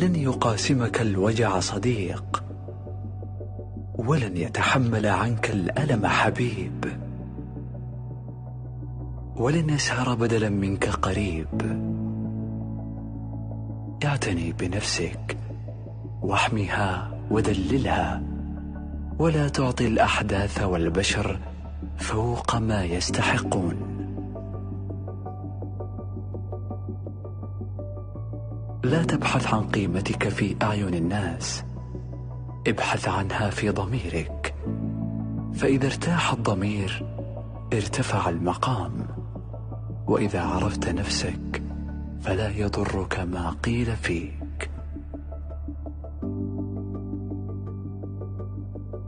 لن يقاسمك الوجع صديق، ولن يتحمل عنك الألم حبيب، ولن يسهر بدلا منك قريب. اعتني بنفسك واحمها ودللها، ولا تعطي الأحداث والبشر فوق ما يستحقون. لا تبحث عن قيمتك في أعين الناس، ابحث عنها في ضميرك، فإذا ارتاح الضمير ارتفع المقام، وإذا عرفت نفسك فلا يضرك ما قيل فيك.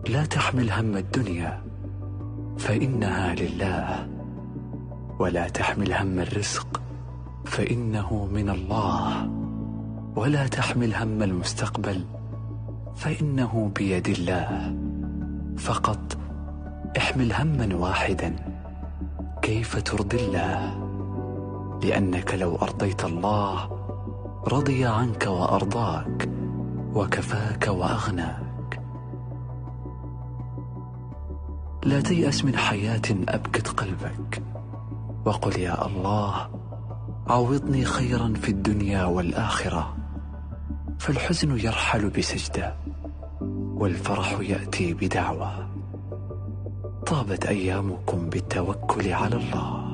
لا تحمل هم الدنيا فإنها لله، ولا تحمل هم الرزق فإنه من الله، ولا تحمل هم المستقبل فإنه بيد الله. فقط احمل هما واحدا، كيف ترضي الله، لأنك لو أرضيت الله رضي عنك وأرضاك وكفاك وأغناك. لا تيأس من حياة أبكت قلبك، وقل يا الله عوضني خيرا في الدنيا والآخرة، فالحزن يرحل بسجدة والفرح يأتي بدعوة. طابت أيامكم بالتوكل على الله.